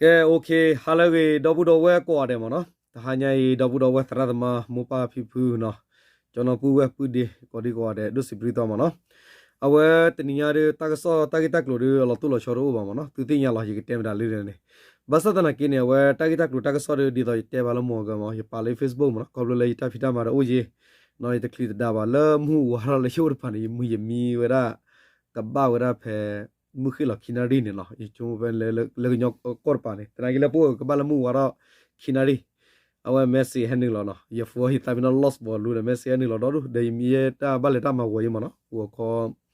ကဲ OK, ဟါလၢအဂ့ၤ ဒီပုၢ်ဒီဝဲၢ်ကိးဂၤဒဲးမ့ၢ်နီၤ, တဟါညါအံၤ ဒီပုၢ်ဒီဝဲၢ်သရၣ်သမါ မိၢ်ပၢ်ဖံဖုနီၤ, ကၠီနီၤပုၢ်ဝဲၢ်ပုၢ်ဒ့ ကိးဒံကိးဂၤဒဲး ဒိၣ်စံးဘျုးသီမ့ၢ်နီၤ, အဝဲတနံၤညါဒီး တၢ်ကစီၣ်တၢ်ဂ့ၢ်တၢ်ကျိၤဒီး အလီၤတိၢ်လီၤဆီတအိၣ်ဘၣ်မ့ၢ်နီၤ, သုသ့ၣ်ညါလီၤ ယကတဲမတၤလၢန့ၣ်, ဘၣ်ဆၣ်သနာ်က့န့ၣ် အဝဲတၢ်ဂ့ၢ်တၢ်ကျိၤတၢ်ကစီၣ်ဒီး ဒ်သိးယတဲဘၣ်လၢမိၢ်အဂၤမ့ၢ် ယပာ်လၢ Facebook မ့ၢ်နီၤ, ခီဖျိလၢယတၢ်ဖံးတၢ်မၤဒီးအိၣ်ယ့ၢ်, နီၤ ယတချုးတဒါဘၣ် လၢမုၢ်ဝါထီၣ်လၢယအိၣ်တဖၣ်န့ၣ် ယမံယမံဝဲဒၣ် ကဘၣ်ဝဲဒၣ်ဖဲ မုၢ်ဃ့ၢ်လီၤခံနၣ်ရံၣ်န့ၣ်လီၤ, ယဆိကမိၣ်ဖဲ လၢကညီကီၢ်တပၤန့ၣ် သနာ်က့လၢပအိၣ်ကဘၣ်လၢမုၢ်ဝါထီၣ်ခံနၣ်ရံၣ်, အဝဲ message ဟဲနုာ်လီၤနီၤ, ယ phone ယသးပ့ၤနီၣ် lost ဘီလူးဒီး message ဟဲနုာ်လီၤဒီဒူၣ် ဒီးယမံယဲတၢ်ဘၣ်လဲၤတၢ်မၤဝီၤယံမ့ၢ်နီၤ, ဂီၤခီ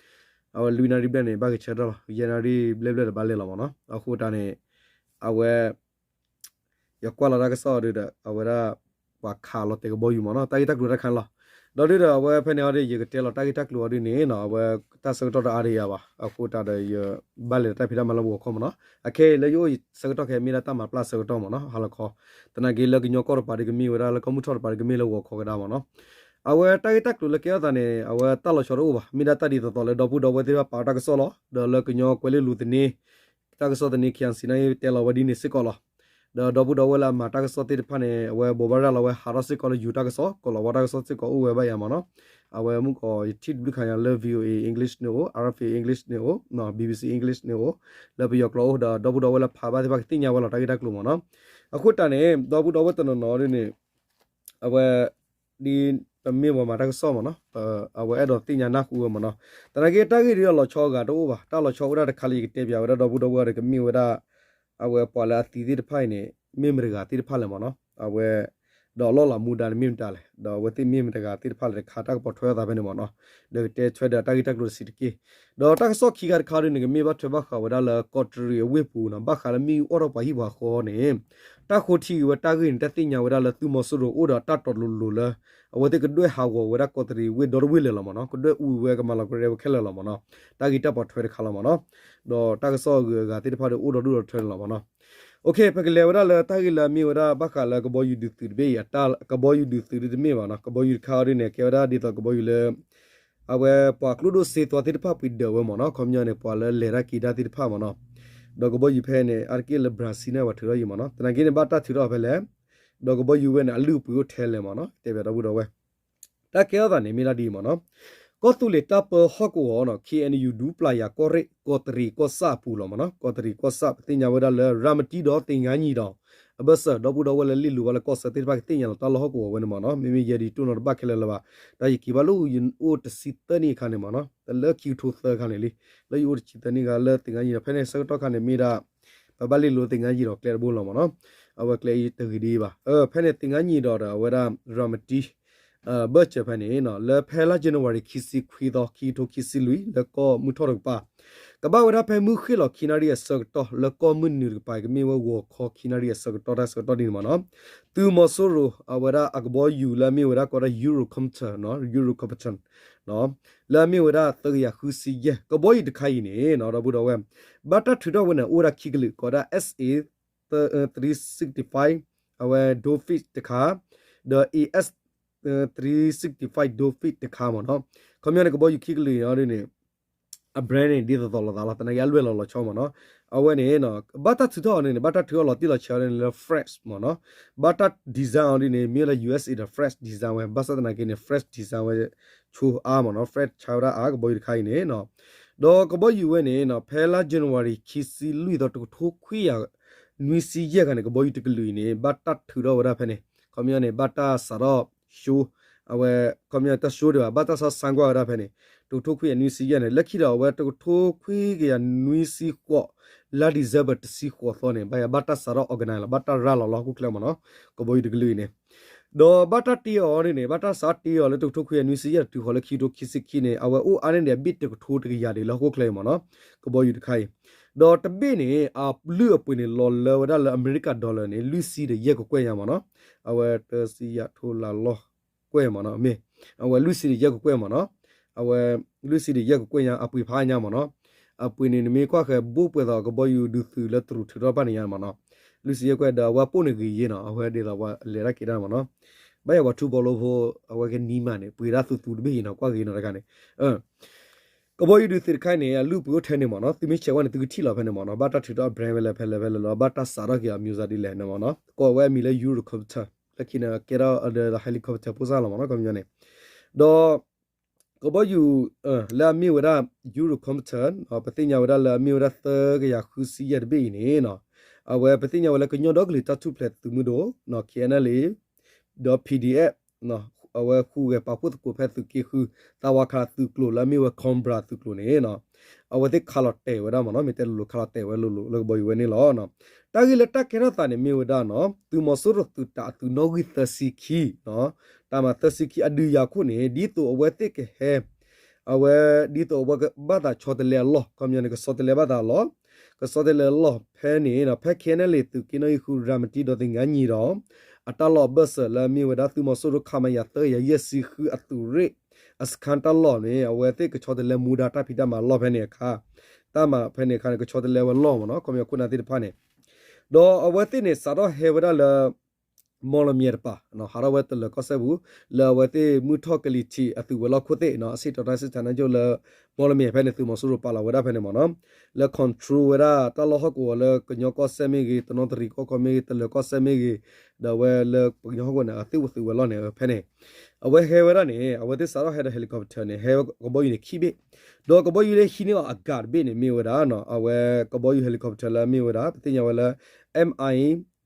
အဝဲလွံၢ်နၣ်ရံၣ်ဘျဲၣ်န့ၣ် ဘၣ်ကဆၢထၢၣ်လီၤ, ယဲၢ်နၣ်ရံၣ်ဘျဲၣ်ဘျဲၣ်ဒီးဘၣ်လဲၤလီၤမ့ၢ်နီၤ, အဃိတၢ်န့ၣ် အဝဲ ယကွၢ်လီၤတၢ်ကစီၣ်ဒီး အဝဲဒၣ် ပှၤခးလီၤတဲာ်ကဘီယူၤမ့ၢ်နီၤ, တၢ်ဂ့ၢ်တၢ်ကျိၤတၢ်ခါန့ၣ်လီၤ, ဒီးဒ်ဒီးအဝဲဖဲန့ၣ်အီၤဒီး ယကတဲလီၤတၢ်ဂ့ၢ်တၢ်ကျိၤအီၤဒ်န့ၣ်နီၤ, အဝဲတၢ်ဆၢကတီၢ်တအါဒံးယၤဘၣ်, အဃိတၢ်ဒီးယဘၣ်လဲၤတၢ်ဖံးတၢ်မၤလၢဂီၤခီမ့ၢ်နီၤ, အခဲအံၤလၢယအိၣ်ဆၢကတီၢ်ခဲအံၤ မ့ၢ်ဒၣ်တၢ်မၤပျၢ်ဆၢကတီၢ်မ့ၢ်နီၤ, ဟါလီၤခီ, သနာ်က့လၢကညီကီၢ်တပၤဒီးကမ့ၢ်ဝဲဒၣ် လၢကီၢ်မုၢ်ထီၣ်တပၤဒီးကမ့ၢ်လၢဂီၤခီကဒါမ့ၢ်နီၤ, အဝဲတၢ်ဂ့ၢ်တၢ်ကျိၤလၢကဲထီၣ်သးန့ၣ် အဝဲတၢ်လီၤဆီတအိၣ်ဘၣ်, မ့ၢ်ဒၣ်တၢ်ဒ်သိးသိးလၢဒီပုၢ်ဒီဝဲၢ်သ့ၣ်တဖၣ်ပာ်အီၤတၢ်ကစီၣ်လီၤ, ဒီးလၢကညီကွဲၤလ့လိၤသန့ တၢ်ကစီၣ်သန့ KNC န့ၣ် တဲလီၤဝဲဒ်န့ၣ်စ့ၢ်ကီးလီၤ. ဒီးဒီပုၢ်ဒီဝဲၢ်လၢအမၤတၢ်ကစီၣ်သ့ၣ်တဖၣ်န့ၣ် အဝဲဘိးဘၣ်ရၤလီၤဝဲ ဟးထီၣ်စ့ၢ်ကီးလၢယူၤတၢ်ကစီၣ် ကိးလီၤဝါတၢ်ကစီၣ်စ့ၢ်ကီးအိၣ်ဝဲဘၣ်ယၤမ့ၢ်နီၤ. အဝဲမုၢ်ကီး ယထံၣ်တဘျုးခါညါလၢ VOA English န့ၣ်အိၣ်, RFA English န့ၣ်အိၣ်, BBC English န့ၣ်အိၣ်, လၢပယီၤကျိာ်အိၣ်ဒီး ဒီပုၢ်ဒီဝဲၢ်လၢဖးဘၣ်သ့ၣ်တဖၣ်ကသ့ၣ်ညါဝဲလီၤ တၢ်ဂ့ၢ်တၢ်ကျိၤမ့ၢ်နီၤ. အဃိတၢ်န့ၣ် ဒီပုၢ်ဒီဝဲၢ်တနီၤနီၤဒ်န့ၣ် အဝဲ ဒ်ပမ့ၢ်ပှၤမၤတၢ်ကစီၣ်မ့ၢ်နီၤ, အဝဲအဲၣ်ဒိးသ့ၣ်ညါနၢ်ဟူဝဲမ့ၢ်နီၤ. သနာ်က့တၢ်ဂ့ၢ်ဒ်အလီၤဆီအဂၤတအိၣ်ဘၣ်, တၢ်လီၤဆီဝဲဒၣ်တခါလၢယကတဲပၠးဝဲဒၣ်ဒီပုၢ်ဒီဝဲၢ်ဒီးကမ့ၢ်ဝဲဒၣ် အဝဲပှၤလၢအသံသ့ၣ်တဖၣ်အံၤန့ၣ် မ့ၢ်မတဂၤသ့ၣ်တဖၣ်လဲၣ်မ့ၢ်နီၤ. အဝဲ ဒီးအလီၢ်လၤမူဒါန့ၣ်မ့ၢ်မတၤလဲၣ်, ဒီးအဝဲသ့ၣ်မ့ၢ်မတဂၤသ့ၣ်တဖၣ်လဲၣ်တခါ တၢ်ကပိာ်ထွဲအသးဖဲန့ၣ်မ့ၢ်နီၤ. ဒီးကတဲထွဲဒီးတၢ်ဂ့ၢ်တၢ်ကျိၤတဆံးတက့ၢ်. ဒီးတၢ်ကစီၣ်ခံခါတခါဒ်န့ၣ် ကမ့ၢ်ဘၣ်ထွဲဘၣ်ဃးဝဲဒၣ်လၢကီးတရံးအဝ့ၢ်ပူၤနီၤ, ဘၣ်ဃးလၢမ့ၣ်အူအီၣ်ထီၣ်ပှၤဟံၣ်ပှၤဃီန့ၣ် တၢ်ဃိထံက့ၤဝဲတၢ်ဂ့ၢ်န့ၣ် တၢ်သ့ၣ်ညါဝဲဒၣ်လၢသုးမီၤစိရိၤအိၣ်ဒီးတၢ်တီၤလိၤလိၤလၢ အဝဲသ့ၣ်ကဒွဲၣ်ဟးဂီၤဝဲဒၣ်ကီးတရံးဝ့ၢ်ဒီတဝ့ၢ်လၢာ်လီၤမ့ၢ်နီၤ, ကဒွဲၣ်အူဝဲကမၤလီၤကရဲဝဲခဲလၢာ်လီၤမ့ၢ်နီၤ. တၢ်ဂ့ၢ်တၢ်ပိာ်ထွဲတခါလီၤမ့ၢ်နီၤ. ဒီးတၢ်ကစီၣ်အဂုၤအဂၤသ့ၣ်တဖၣ်ဒီးအိၣ်ဒီဒူၣ်ဒီထၢန့ၣ်လီၤမ့ၢ်နီၤ. ပကလဲၤဝဲဒၣ်လၢတၢ်ဂ့ၢ်လၢအမ့ၢ်ဝဲဒၣ်ဘၣ်ဃးလၢကဘီယူၤဒုးသုးတဘ့ၣ်အံၤ, ကဘီယူၤဒုးသုးဒ်တမ့ၢ်ဘၣ်နီၤ. ကဘီယူၤတခါအီၤဒ်န့ၣ် ကဲဝဲဒၣ်ဒ်သိးကဘီယူၤလၢ အဝဲပှၤကျိဒိၣ်စ့သွါသ့ၣ်တဖၣ်ပှ့ၤဒၢးဝဲမ့ၢ်နီၤ, ခီပညီန့ၣ် ပှၤလၢလဲၤတၢ်က့ၤတၢ်သ့ၣ်တဖၣ်မ့ၢ်နီၤ. ဒီးကဘီယူၤဖဲန့ၣ် အါတက့ၢ်လၢ Brazil န့ၣ် ပှၤထုးထီၣ်ယံၤမ့ၢ်နီၤ, သနာ်က့န့ၣ် ဘၣ်တၢ်ထုးထီၣ်ဖဲလဲၣ်, ဒီးကဘီယူၤဝဲန့ၣ် အလုၢ်အပှ့ၤအိၣ်ထဲလဲၣ်မ့ၢ်နီၤ, တဲဘၣ်ဒီပုၢ်ဒီဝဲၢ်. တၢ်ကဲထီၣ်သးန့ၣ်မ့ၢ်ဒၣ်ဒ်အံၤမ့ၢ်နီၤ, ကီၢ်သူလ့ၤတၢ်ပၢဟီၣ်ကဝီၤနီၤ, KNU ဒူပျၢ်ယၤကီၢ်ရ့ၣ် ကီးတရံးကီၢ်ဆၣ်အပူၤလီၤမ့ၢ်နီၤ, ကီးတရံးကီၢ်ဆၣ် ပသ့ၣ်ညါဝဲဒၣ်လၢ ရၤမတံဒီးသ့ၣ်ငါနံၤဒီး အဘၢၣ်စၢၤ ဒီပုၢ်ဒီဝဲၢ်လၢလ့ၣ်လိၤဘၣ်လၢကီၢ်ဆၢသ့ၣ်တဖၣ်ကသ့ၣ်ညါလီၤ တၢ်လီၢ်ဟီၣ်ကဝီၤဝဲန့ၣ်မ့ၢ်နီၤ, မ့မ့ၢ်ယဲဒ်တိၢ်နီၣ်တဘၣ်ခဲလၢာ်လၢၤဘၣ်, တၢ်ယက့ၤဘၣ်လၢယအိၣ်တဆံသၢနံၣ်အခါန့ၣ်မ့ၢ်နီၤ, တၢ်လၢခံကထိသၢခါန့ၣ်လံ, လၢယအိၣ်တဆံသၢနံၣ်အခါလၢသ့ၣ်ငါနံၤဒီး ဖဲန့ၣ်ဆၢကတီၢ်ခါန့ၣ်မ့ၢ်ဒၣ် ပဘၣ်လ့ၣ်လိၤသ့ၣ်ငါနံၤဒီးကျဲတဘိလီၤမ့ၢ်နီၤ, အဝဲကျဲအံၤတဂ့ၤဒ်အံၤဘၣ်, ဖဲန့ၣ်သ့ၣ်ငါနံၤဒီးဒီးအဝဲဒၣ် ရၤမတံ ဘၢၣ်စၢၤဖဲန့ၣ် လၢဖဲလါ January ခံဆံခွံသီ ခံကထိခံဆံလွံၢ် လၢကီၢ်မုၢ်ထီၣ်တကပၤ ကဘၣ်ဝဲဒၣ်ဖဲမုၢ်ဃ့ၢ်လီၤခံနၣ်ရံၣ်အဆၢကတီၢ် လၢကီၢ်မုၢ်နုာ်တကပၤ ကမ့ၢ်ဝဲဂီၤခီခံနၣ်ရံၣ်အဆၢကတီၢ် တၢ်ဆၢကတီၢ်ဒ်န့ၣ်မ့ၢ်နီၤ, သုးမီၤစိရိၤ အဝဲဒၣ်အကဘီယူၤလၢအမ့ၢ်ဝဲဒၣ်ကိးဒၣ် Eurocopter, Eurocopter လၢအမ့ၢ်ဝဲဒၣ်သၢကယၤဃုဆံယဲၢ် ကဘီယူၤတခါအံၤန့ၣ် ဒီပုၢ်ဒီဝဲၢ် ဘၣ်တၢ်ထုးထီၣ်ဝဲန့ၣ် အိၣ်ဝဲဒၣ်ခံကလုာ် ကိးဒၣ် SA three sixty-five အဝဲ Dolphin တခါ, ဒီး AS three sixty-five Dolphin တခါမ့ၢ်နီၤ, ခီပညီန့ၣ် ကဘီယူၤခံကလုာ်အံၤန့ၣ် အ brand န့ၣ် ဒ်သိးသိးလိာ်သးလီၤ, သနာ်က့အလွဲၢ်လီၤလီၤဆီမ့ၢ်နီၤ, အဝဲန့ၣ် ဘၣ်တၢ်ထုးထီၣ်အီၤန့ၣ် ဘၣ်တၢ်ထုးထီၣ်လီၤတံၢ်လီၤဆဲးအီၤန့ၣ်လၢ French မ့ၢ်နီၤ, ဘၣ်တၢ် design အီၤဒ်န့ၣ် မ့ၢ်လၢ USA ဒီး French design ဝဲ, ဘၣ်ဆၣ်သနာ်က့န့ၣ် French design ဝဲ ဆိအါမ့ၢ်နီၤ, French ဆါဝဲဒၣ်အါ ကဘီယူၤတခါအံၤန့ၣ်, ဒီးကဘီယူၤဝဲန့ၣ် ဖဲလါ January ခံဆံလွံၢ်သီ တကထိခွံကယၤနွံဆံယဲၢ်ခါန့ၣ် ကဘီယူၤတကလုာ်အံၤန့ၣ် ဘၣ်တၢ်ထုးထီၣ်ဝဲဒၣ်ဖဲန့ၣ်, ခီပညီန့ၣ် ဘၣ်တၢ်စးထီၣ် show အဝဲ ခီပညီတၢ် show ဒံးဘၣ် ဘၣ်တၢ်စးထီၣ် ဆါကွၢ်ဝဲဒၣ်ဖဲန့ၣ်, တကထိခွံကယၤနွံဆံယဲၢ်န့ၣ် လၢခံဒီးအဝဲတကထိခွံကယၤနွံဆံဃိး လါ December တဆံဃိးသီန့ၣ် ဘၣ်ယၤဘၣ်တၢ်စးထီၣ် organize လီၤ ဘၣ်တၢ်ရၤလီၤလၢဟီၣ်ခိၣ်ချၢမ့ၢ်နီၤ, ကဘီယူၤတကလုာ်အံၤန့ၣ် ဒီးဘၣ်တၢ်တ့အီၤန့ၣ်န့ၣ် ဘၣ်တၢ်စးထီၣ်တ့အီၤလၢတကထိခွံကယၤနွံဆံယဲၢ်တုၤဃီၤလၢခံကထိခံဆံခံန့ၣ် အဝဲအိၣ်အါန့ၢ်ဒံးအဘ့ၣ်တကထိတကယၤဒံးလၢဟီၣ်ခိၣ်ချၢအံၤမ့ၢ်နီၤ, ကဘီယူၤတခါအံၤ, ဒီးတဘ့ၣ်န့ၣ် အလုၢ်အပှ့ၤန့ၣ် လီၤလၢဝဲဒၣ်လၢအမဲရကၤ dollar န့ၣ် လွံၢ်ဆံဒီးယဲၢ်ကကွဲၢ်ညါမ့ၢ်နီၤ, အဝဲတဆံယၤထိလါလီၢ်ကွဲၢ်မ့ၢ်နီၤ, မ့ၢ် အဝဲလွံၢ်ဆံဒီးယဲၢ်ကကွဲၢ်မ့ၢ်နီၤ, အဝဲ လွံၢ်ဆံဒီးယဲၢ်ကကွဲၢ်ညါ အပှ့ၤဖးညါမ့ၢ်နီၤ, အပှ့ၤန့ၣ် နမ့ၢ်ကွၢ်ဃဲၤဘိၣ်ပှဲၤသိးကဘီယူၤဒုးသုးလၢတရူးထုးထီၣ်ဘၣ်န့ၣ်ညါမ့ၢ်နီၤ, လွံၢ်ဆံယဲၢ်ကကွဲၢ်ဒီးအဝဲပိၢ်န့ၣ်ဂ့ၤယ့ၢ်နီၤ, အဝဲဒ်သိးပှၤလဲၤတၢ်က့ၤတၢ်မ့ၢ်နီၤ, ဘၣ်ယၤပှၤထူဘီလိဖိ အဝဲကနံၤမးန့ၣ် ပှ့ၤဒၣ်သူသူတဘ့ၣ်အံၤနီၤ ကွၢ်ဂ့ၤနီၤတခါန့ၣ်, ကဘီယူၤဒုးသ့ၣ်တခါအံၤန့ၣ် အလုၢ်အပှ့ၤအိၣ်ထဲန့ၣ်မ့ၢ်နီၤ, သုမ့ၢ်ဆဲးဝဲန့ၣ် သုကထံၣ်လီၤဖဲန့ၣ်မ့ၢ်နီၤ, ဘၣ်တၢ်ထုးထီၣ်အ brand ဝဲလၢဖဲလဲၣ်ဖဲလဲၣ်လီၤ, ဘၣ်တၢ်စးထီၣ်က့ၤအ မျိုးစား ဒ်လဲၣ်န့ၣ်မ့ၢ်နီၤ, ကိးဝဲအမံၤလၢ Eurocopter, လၢခံန့ၣ် ကဲထီၣ်ဒီး helicopter ဖိစၢ်လီၤမ့ၢ်နီၤ, ခီပညီန့ၣ်, ဒီး ကဘီယူၤ လၢအမ့ၢ်ဝဲဒၣ် Eurocopter, ပသ့ၣ်ညါဝဲဒၣ်လၢအမ့ၢ်ဝဲဒၣ်သၢကယၤဃုဆံယဲၢ်တဘ့ၣ်အံၤန့ၣ်, အဝဲပသ့ၣ်ညါဝဲလၢကညီဒီကလုာ်တၢ်ထူၣ်ဖျဲးသုးမုၢ်ဒိၣ် KNLA ဒီး PDF အဝဲဟူးဂဲၤပာ်ဖှိၣ်သကိးဖဲသုးက့ဃု သးဝးခးသုးကျိၤလၢအမ့ၢ်ဝဲ Cobra သုးကျိၤန့ၣ်, အဝဲသ့ၣ်ခးလီၤတဲာ်ဝဲဒၣ်မ့ၢ်နီၤ, မ့ၢ်တဲလိၤလိၤ ခးလီၤတဲာ်ဝဲလိၤလိၤလၢကဘီယူၤဝဲန့ၣ်လီၤ. တၢ်ဂ့ၢ်လၢတၢ်ကဲထီၣ်သးန့ၣ်မ့ၢ်ဝဲဒၣ်နီၤ, သုးမီၤစိရိၤသုးတၢ်အသုးနီၣ်ဂံၢ်သၢဆံခံ တၢ်မၤသၢဆံခံအဒုးယၤခိၣ်န့ၣ် ဒ်သိးအဝဲသ့ၣ်ကဟဲ အဝဲဒ်သိးအဝဲဘၣ်သးဆီတလဲအလီၢ်, ခီပညီန့ၣ် ကဆီတလဲဘၣ်သးအလီၢ်, ကဆီတလဲအလီၢ်ဖဲန့ၣ် ဖဲ KNLA သုးက့နီၣ်ဂံၢ်ဃု ရၤမတံဒီးသ့ၣ်ငါနံၤဒီး အတၢ်လီၢ်အဘၢၣ်စၢၤလၢအမ့ၢ်ဝဲဒၣ်သုးမီၤစိရိၤ ခမရ သၢကယၤယဲၢ်ဆံဃုအသုးရ့ၣ် အစခန်းတၢ်လီၢ်န့ၣ် အဝဲသ့ၣ်ကဆီတလဲမူဒါတၢ်ဖံးတၢ်မၤအလီၢ်ဖဲန့ၣ်အခါ, တၢ်မၤဖဲန့ၣ်အခါန့ၣ် ကဆီတလဲဝဲလီၢ်မ့ၢ်နီၤ, ခီပညီခိၣ်နၢ်သ့ၣ်တဖၣ်န့ၣ်, ဒီးအဝဲသ့ၣ်န့ၣ် စးထီၣ်ဟဲဝဲဒၣ်လၢ မီၣ်လမၠဲၣ်တပၤ, ဟးထီၣ်ဝဲတလၢၤကီၢ်စဲၣ်ပူၤ, လၢအဝဲသ့ၣ်မုၢ်ထီၣ်ကလံၤထံးအသုးဝဲၤလီၢ်ခိၣ်သ့ၣ်နီၤ, အဆ့ၣ်တီၤတၢ်စ့ၣ်တၢ်နာ်ကၠိၣ်လၢ မီၣ်လမၠဲၣ်ဖဲန့ၣ် သုးမီၤစိရိၤပာ်လီၤဝဲဒၣ်ဖဲန့ၣ်မ့ၢ်နီၤ, လၢ control ဝဲဒၣ်တၢ်လီၢ်ဟီၣ်ကဝီၤလၢကညီကီၢ်စဲၣ်မ့ၢ်ဂ့ၤ, တနီသရံၣ်ကီၢ်ခီမ့ၢ်ဂ့ၤ, တလၢၤကီၢ်စဲၣ်မ့ၢ်ဂ့ၤ, ဒီးအဝဲလၢပကညီဟီၣ်ကဝီၤန့ၣ် အသ့ၣ်ဝဲသုးဝဲၤလီၢ်န့ၣ်ဖဲန့ၣ်, အဝဲဟဲဝဲဒၣ်န့ၣ် အဝဲသ့ၣ်စးထီၣ်ဟဲဒီး helicopter န့ၣ် ဟဲဝဲကဘီယူၤန့ၣ်ခံဘ့ၣ်, ဒီးကဘီယူၤလၢဟံးန့ၢ်အီၤအဂၤတဘ့ၣ်န့ၣ်မ့ၢ်ဝဲဒၣ် အဝဲကဘီယူၤ helicopter လၢအမ့ၢ်ဝဲဒၣ် ပသ့ၣ်ညါဝဲလၢ MI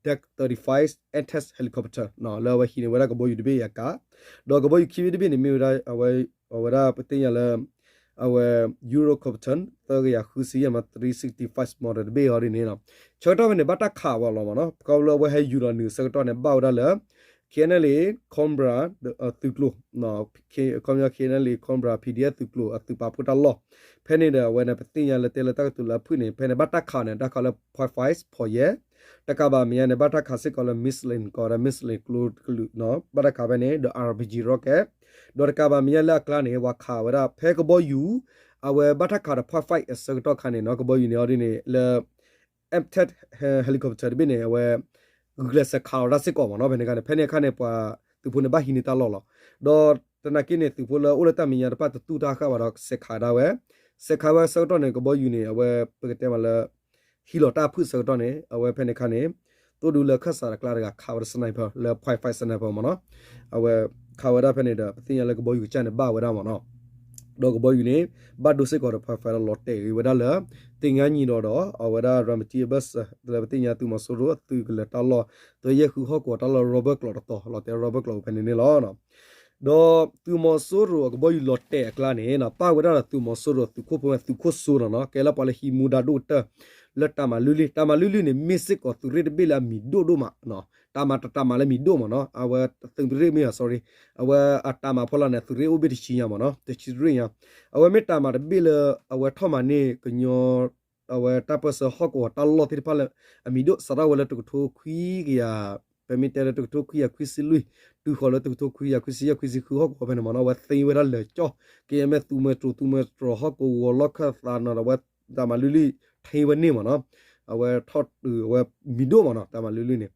Dac thirty-five Antax helicopter လၢအဝဲဟံးန့ၢ်ဝဲဒၣ်ကဘီယူၤတဘ့ၣ်အံၤအကါ, ဒီးကဘီယူၤခံဘ့ၣ်တဘ့ၣ်န့ၣ်မ့ၢ်ဝဲဒၣ် အဝဲဒၣ်ပသ့ၣ်ညါလၢ အဝဲ Eurocopter သၢကယၤဃုဆံယဲၢ် model three sixty-five model တဘ့ၣ်အံၤဒ်န့ၣ်, ဆၢကတီၢ်ဖဲန့ၣ် ဘၣ်တၢ်ခးဝဲလီၤမ့ၢ်နီၤ, ခီဖျိလၢအဝဲဟဲယူၤလီၤနုာ်ဆၢကတီၢ်န့ၣ် ဘၣ်ဝဲဒၣ်လၢ KNLA Cobra သုးကျိၤ ခီပညီ KNLA Cobra PDF သုးကျိၤအသုးပာ်ဖှိၣ်တၢ်လီၢ်, ဖဲန့ၣ်ဒီးအဝဲန့ၣ် ပသ့ၣ်ညါလၢတဲလၢတၢ်ကတိၤလၢအဖုၣ်န့ၣ် ဖဲန့ၣ် ဘၣ်တၢ်ခးန့ၣ် တၢ်ခးလၢ point five ဖီၣ်ယဲၢ်, တကးဘၣ်မဲာ်ညါန့ၣ် ဘၣ်တၢ်ခးစ့ၢ်ကီးလၢ missile ကိးဝဲဒၣ် missile ကျိကလုာ်နီၤ, ဘၣ်တၢ်ခးဖဲန့ၣ် ဒီး RPG rocket, ဒီးတကးဘၣ်မဲာ်ညါလၢအကျါန့ၣ် ပှၤခးဝဲဒၣ် ဖဲကဘီယူၤ အဝဲဘၣ်တၢ်ခးဒီး point five အဆၢကတီၢ်ခါန့ၣ်နီၤ, ကဘီယူၤန့ၣ်အီၤဒ်န့ၣ် လၢ Antax helicopter တဘ့ၣ်န့ၣ် အဝဲ ဂုာ်ကျဲးစၢးခးလီၤတၢ်စ့ၢ်ကီးမ့ၢ်နီၤ, ဖဲန့ၣ်အခါန့ၣ် ဖဲန့ၣ်အခါန့ၣ် ပှၤသုးဖိန့ၣ်ဘၣ်ဟံးန့ၢ်တၢ်လီၢ်လီၤ, ဒီးသနာ်က့န့ၣ် သုးဖိလၢအိၣ်လၢတၢ်မဲာ်ညါတဖၣ်တတူၢ်တၢ်ဃၣ်ဘၣ်ဒီး စဲးခးဒၣ်ဝဲ, စဲးခးဝဲဆၢကတီၢ်န့ၣ် ကဘီယူၤန့ၣ် အဝဲပကတဲမးလၢ ဟံးလီၤတၢ်ဖုၣ်ဆၢကတီၢ်န့ၣ် အဝဲဖဲန့ၣ်အခါန့ၣ် သိၣ်ဒူလၢခၢၣ်စးတကျါတဂၤ ခးဝဲဒၣ် sniper လၢ point five sniper မ့ၢ်နီၤ, အဝဲခးဝဲဒၣ်ဖဲန့ၣ်ဒီး ပသ့ၣ်ညါလၢကဘီယူၤကစၢ်န့ၣ်ဘၣ်ဝဲဒၣ်မ့ၢ်နီၤ, ဒီးကဘီယူၤန့ၣ် ဘၣ်ဒိစ့ၢ်ကီးဒီး point five ဒီးလီၤတဲာ်ဂ့ၤဝဲဒၣ်လၢ သ့ၣ်ငါနံၤဒီးဒီး အဝဲဒၣ် ရၤမတံအဘၢၣ်စၢၤ လၢပသ့ၣ်ညါသုးမီၤစိရိၤအသုးကလၢၤတၢ်လီၢ် သၢယဲၢ်ဃုဟီၣ်ကဝီၤတၢ်လီၢ် Robert ကျိာ်တတီၤ လီၤတဲာ် Robert ကျိာ်ဖဲန့ၣ်န့ၣ်လီၤ. ဒီးသုးမီၤစိရိၤအကဘီယူၤလီၤတဲာ်အကျါန့ၣ် ပၣ်ဝဲဒၣ်ဒီးသုးမီၤစိရိၤသုးခိၣ်ဖိ သုးခိၣ်စိနီၤနီၤ ကဲလၢပှၤလၢဟံးမူဒါဒိၣ်ကတၢၢ် လၢတၢ်မၤလုၢ်လုၢ် တၢ်မၤလုၢ်လုၢ်န့ၣ် မ့ၢ်စ့ၢ်ကီးသုးရ့ၣ်တဘ့ၣ်လၢအမံၤဒိၣ်ဒိၣ်မး တၢ်မၤတၢ်မၤလၢမံၤဒိၣ်မ့ၢ်နီၤ အဝဲသုးရ့ၣ်မ့ၢ် sorry အဝဲအတၢ်မၤဖီလာ်န့ၣ် သုးရ့ၣ်အိၣ်ဘ့ၣ်တဆံညါမ့ၢ်နီၤ တဆံရ့ၣ်ညါ အဝဲမ့ၢ်တၢ်မၤတဘ့ၣ်လၢ အဝဲထီၣ်မၤန့ၢ်ကညီ အဝဲတၢ်ပၢၢ်ဆၢဟီၣ်ကဝီၤတၢ်လီၢ်သ့ၣ်တဖၣ်လၢ အမံၤဒိၣ်စးထီၣ်ဝဲလၢတကထိခွံကယၤ ပမ့ၢ်တဲလၢတကထိခွံကယၤခွံဆံလွံၢ် တုၤဃီၤလၢတကထိခွံကယၤခွံဆံယဲၢ်ခွံဆံဃုဟီၣ်ကဝီၤဖဲန့ၣ်မ့ၢ်နီၤ အဝဲသ့ဝဲဒၣ်လၢာ်ကၠီၣ် ကယဲၢ်မ့ၢ်သူမွဲတြိၤ သူမွဲတြိၤဟီၣ်ကဝီၤလီၢ်ခၢၣ်သးနီၤ အဝဲတၢ်မၤလုၢ်လုၢ်ထံဝဲန့ၣ်မ့ၢ်နီၤ အဝဲထီၣ်တုၤအဝဲမံၤဒိၣ်မ့ၢ်နီၤ တၢ်မၤလုၢ်လုၢ်န့ၣ်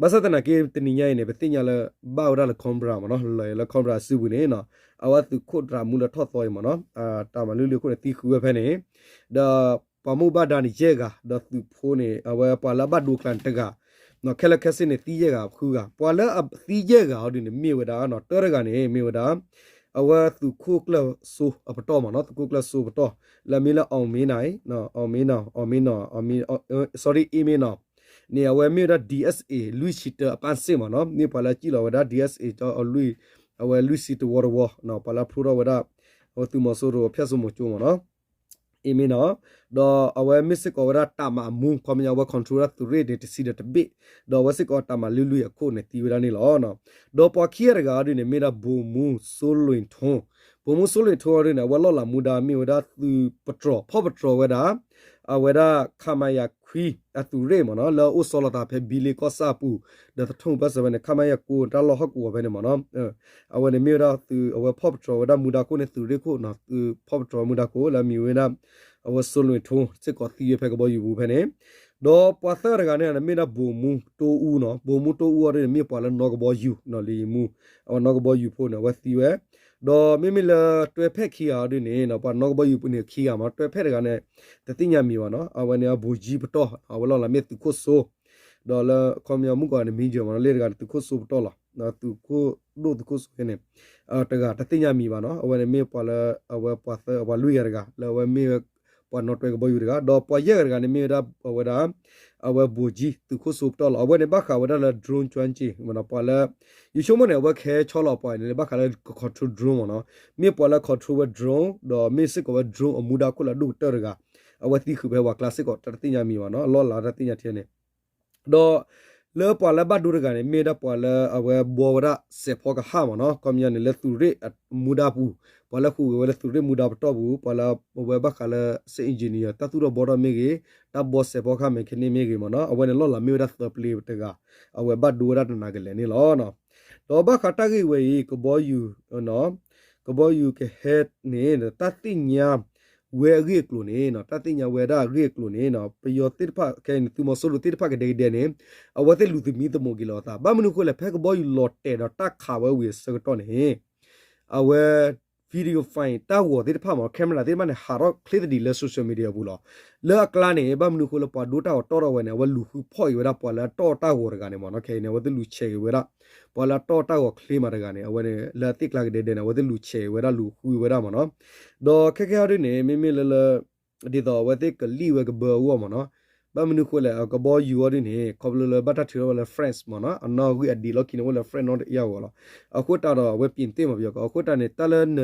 ဘၣ်ဆၣ်သနာ်က့ တနံၤညါအံၤန့ၣ် ပသ့ၣ်ညါလၢ ဘၣ်ဝဲဒၣ်လၢ Cobra မ့ၢ်နီၤ လၢ Cobra စုပူၤန့ၣ်နီၤ အဝဲသုးခိၣ်သရၣ်မူလၢထီၣ်သီအံၤမ့ၢ်နီၤ တၢ်မၤလုၢ်လုၢ်အခိၣ်န့ၣ် သံဃုာ်ဝဲဖဲန့ၣ် ဒီးပှၤမိၢ်ဘၣ်ဒါန့ၣ်ယဲၢ်ဂၤ ဒီးသုးဖိန့ၣ် အဝဲပှၤလၢအဘၣ်ဒိအကျါန့ၣ်တဂၤ ခဲလၢာ်ခဲဆ့န့ၣ် သံယဲၢ်ဂၤဃုဂၤ ပှၤလၢအသံယဲၢ်ဂၤအီၤဒ်န့ၣ် မ့ၢ်ဝဲဒၣ်နီၤ တၢတဂၤန့ၣ် မ့ၢ်ဝဲဒၣ် အဝဲသုးခိၣ်ကျၢၢ်စိအပတီၢ်မ့ၢ်နီၤ သုးခိၣ်ကျၢၢ်စိပတီၢ် လၢအမ့ၢ်လၢ အောင်မင်းနိုင် အောင်မင်းအောင် အောင်မင်းအောင် အောင်မင်း sorry အေးမင်းအောင် န့ၣ် အဝဲမ့ၢ်ဝဲဒၣ် DSA လွံၢ်ဆံတၢအပၢ်စ့ၢ်မ့ၢ်နီၤ မ့ၢ်ပှၤလၢအစံၣ်လီၤဝဲဒၣ် DSA ကၠီအလွံၢ် အဝဲလွံၢ်ဆံတဝီတဝီ ပှၤလၢအဖျိထီၣ်ဝဲဒၣ် အဝဲသုးမီၤစိရိၤဖၠၣ်စိမိၤကၠိမ့ၢ်နီၤ အ့မ့ၢ်နီၤ ဒီးအဝဲမ့ၢ်စ့ၢ်ကီးဝဲဒၣ်တၢ်မၤအမူ ခီပညီအဝဲ control ဝဲဒၣ်သုးရ့ၣ်န့ၣ်တဆံဒီးတဘ့ၣ် ဒီးအဝဲစ့ၢ်ကီးတၢ်မၤလုၢ်လုၢ်အခိၣ်န့ၣ်သံဝဲဒၣ်န့ၣ်လီၤ. ဒီးပှၤခံဂၤတဂၤအီၤဒ်န့ၣ် မ့ၢ်ဒၣ် ဗိုလ်မှူးစိုးလွင်ထွန်း ဗိုလ်မှူးစိုးလွင်ထွန်း အီၤဒ်န့ၣ် အဝဲလီၢ်လၤမူဒါမ့ၢ်ဝဲဒၣ်သုးပတြီၤ ဖီၣ်ပတြီၤဝဲဒၣ် အဝဲဒၣ် ခမရ ခွံ အသုးရ့ၣ်မ့ၢ်နီၤ လၢအအိၣ်ဆီလီၤသးဖဲဘံလ့ကီၢ်ဆၣ်အပူၤ ဒီးသထူၣ်ဘၢၣ်စၢၤဝဲန့ၣ် ခမရ ကိးတၢ်လီၢ်ဟီၣ်ကဝီၤဖဲန့ၣ်မ့ၢ်နီၤ အဝဲန့ၣ်မ့ၢ်ဝဲဒၣ်သုး အဝဲဖီၣ်ပတြီၤဝဲဒၣ်မူဒါခိၣ်န့ၣ် သုးရ့ၣ်ခိၣ်နီၤ သုးဖီၣ်ပတြီၤမူဒါခိၣ်လၢအမံၤဝဲဒၣ် အဝဲစိုးလွင်ထွန်း စ့ၢ်ကီးသံဝဲဖဲကဘီယူၤပူၤဖဲန့ၣ် ဒီးပှၤသၢဂၤတဂၤန့ၣ် မ့ၢ်ဒၣ် ဗိုလ်မှူးစိုးဦးနီၤ ဗိုလ်မှူးစိုးဦး အီၤဒ်န့ၣ် မ့ၢ်ပှၤလၢနီၣ်ကဘီယူၤနီၤ လေယာဉ်မှူး အဝဲနီၣ်ကဘီယူၤဖိန့ၣ် အဝဲသံဝဲ ဒီးမ့မ့ၢ်လၢတွဲဖက်ခံဂၤအီၤဒ်န့ၣ် ပှၤနီၣ်ကဘီယူၤန့ၣ်ခံဂၤမ့ၢ်နီၤ, တွဲဖက်တဂၤန့ၣ် တသ့ၣ်ညါမံၤဘၣ်နီၤ, အဝဲန့ၣ်အဘိၣ်ကၠံပတီၢ်, အဝဲလီၢ်လၤမ့ၢ်သုးခိၣ်စိ, ဒီးလၢခီပညီမုၢ်ကီၢ်န့ၣ် မံယၢၤမ့ၢ်နီၤ, လၢတဂၤန့ၣ်သုးခိၣ်စိပတီၢ်လီၤ, သုးခိၣ်ဒိၣ်သုးခိၣ်စိန့ၣ် တဂၤတသ့ၣ်ညါမံၤဘၣ်နီၤ, အဝဲန့ၣ်မ့ၢ်ပှၤလၢ အဝဲပှၤသၢ ပှၤလွံၢ်ဂၤတဂၤ လၢအဝဲမ့ၢ်ဝဲ ပှၤနီၣ်တွဲကဘီယူၤတဂၤ, ဒီးပှၤယဲၢ်ဂၤတဂၤန့ၣ်မ့ၢ်ဝဲဒၣ် အဝဲဒၣ် အဝဲဘိၣ်ကၠံသုးခိၣ်စိပတီၢ်လီၤ, အဝဲန့ၣ်ဘၣ်ဃးဝဲဒၣ်လၢ drone ကၠွၣ်က့ၤ မ့ၢ်နီၤ, ပှၤလၢ ယဆိကမိၣ်န့ၣ် အဝဲကဟဲဆီလီၤပှၤန့ၣ် ဘၣ်ဃးလၢက control drone မ့ၢ်နီၤ, မ့ၢ်ပှၤလၢ control ဝဲ drone ဒီးမ့ၢ်စ့ၢ်ကီးဝဲ drone အမူဒါခိၣ်လၢအဒိၣ်ကတၢၢ်တဂၤ, အဝဲသံဃုာ်ဖဲပှၤကျါစ့ၢ်ကီး တၢ်တသ့ၣ်ညါမံၤဘၣ်နီၤ, အလီၢ်လၤတၢ်သ့ၣ်ညါထဲန့ၣ် ဒီးလၢပှၤလၢဘၣ်ဒိတဂၤန့ၣ် မ့ၢ်ဝဲဒၣ်ပှၤလၢအဝဲဘှီဝဲဒၣ်စဲးဖီကဟၣ်မ့ၢ်နီၤ, ခီပညီန့ၣ် လၢသုးရ့ၣ်မူဒါပူၤ, ပှၤလၢဃုာ်ဂ့ၤဝဲလၢသုးရ့ၣ်မူဒါပတီၢ်ပူၤ, ပှၤလၢအဝဲဘၣ်ဃးလၢ civil engineer တၢ်သူၣ်ထီၣ်ဘှီထီၣ်မ့ၢ်ဂ့ၤ, တၢ်ဘှီစဲးဖီကဟၣ် mechanic မ့ၢ်ဂ့ၤမ့ၢ်နီၤ, အဝဲန့ၣ်လီၢ်လၤမ့ၢ်ဝဲဒၣ်သၢပျ့တဂၤ, အဝဲဘၣ်ဒိဝဲဒၣ်တနၤကလဲာ်န့ၣ်လီၤ. ဒီးဘၣ်ဃးတၢ်ဂ့ၢ်ဝဲအံၤ ကဘီယူၤ ကဘီယူၤကဟဲန့ၣ် တၢ်သ့ၣ်ညါဝဲအဂ့ၢ်အကျိၤန့ၣ် တၢ်သ့ၣ်ညါဝဲဒၣ်အဂ့ၢ်အကျိၤန့ၣ် ပယီၤသ့ၣ်တဖၣ်ခဲအံၤန့ၣ် သုးမီၤစိရိၤသ့ၣ်တဖၣ်ကဒဲကဒဲန့ၣ် အဝဲသ့ၣ်လူၤသမံသမိးက့ၤလီၤအသး ဘၣ်မနုၤအဃိလဲၣ် ဖဲကဘီယူၤလီၤတဲာ်ဒီးတၢ်ခးဝဲဝံၤအဆၢကတီၢ်န့ၣ် အဝဲ video file တၢ်ဂီၤသ့ၣ်တဖၣ်မ့ၢ် camera သ့ၣ်တဖၣ်န့ၣ် ဟးထီၣ်ချ့သဒံးလၢ social media အပူၤလီၤ. လၢအကျါန့ၣ် ဘၣ်မနုၤအဃိလၢပှၤဒိတၢ်ဂီၤတီၢ်ထီၣ်ဝဲန့ၣ် အဝဲလူၤဃုဖီၣ်က့ၤဝဲဒၣ်ပှၤလၢအတီၢ်တၢ်ဂီၤတဂၤန့ၣ်မ့ၢ်နီၤ, ခဲအံၤန့ၣ် အဝဲသ့ၣ်လူၤဆဲးက့ၤဝဲဒၣ် ပှၤလၢအတီၢ်တၢ်ဂီၤချ့မးတဂၤန့ၣ် အဝဲန့ၣ် လၢအသ့ၣ်ကျါကဒဲဒဲန့ၣ် အဝဲသ့ၣ်လူၤဆဲးက့ၤဝဲဒၣ်လူၤဃုဝဲဒၣ်မ့ၢ်နီၤ, ဒီးခဲကဲအီၤဒ်န့ၣ် မ့မ့ၢ်လၢလၢ ဒ်သိးအဝဲသ့ၣ်ကလံၣ်ဝဲကဘၢအဂီၢ်မ့ၢ်နီၤ, ဘၣ်မနုၤအဃိလဲၣ် ကဘီယူၤအီၤဒ်န့ၣ် ခီဖျိလၢဘၣ်တၢ်ထုးထီၣ်ဝဲလၢ France မ့ၢ်နီၤ, အနီၣ်ဂံၢ်အဒံးလီၢ်ခံန့ၣ်အိၣ်လၢ France နီၣ်တယၢ်ဂီၤလီၤ, အဃိတၢ်ဒီးအဝဲ ပြင်သစ် မ့ၢ်ပယီၤကီး အဃိတၢ်န့ၣ် တၢ်လၢန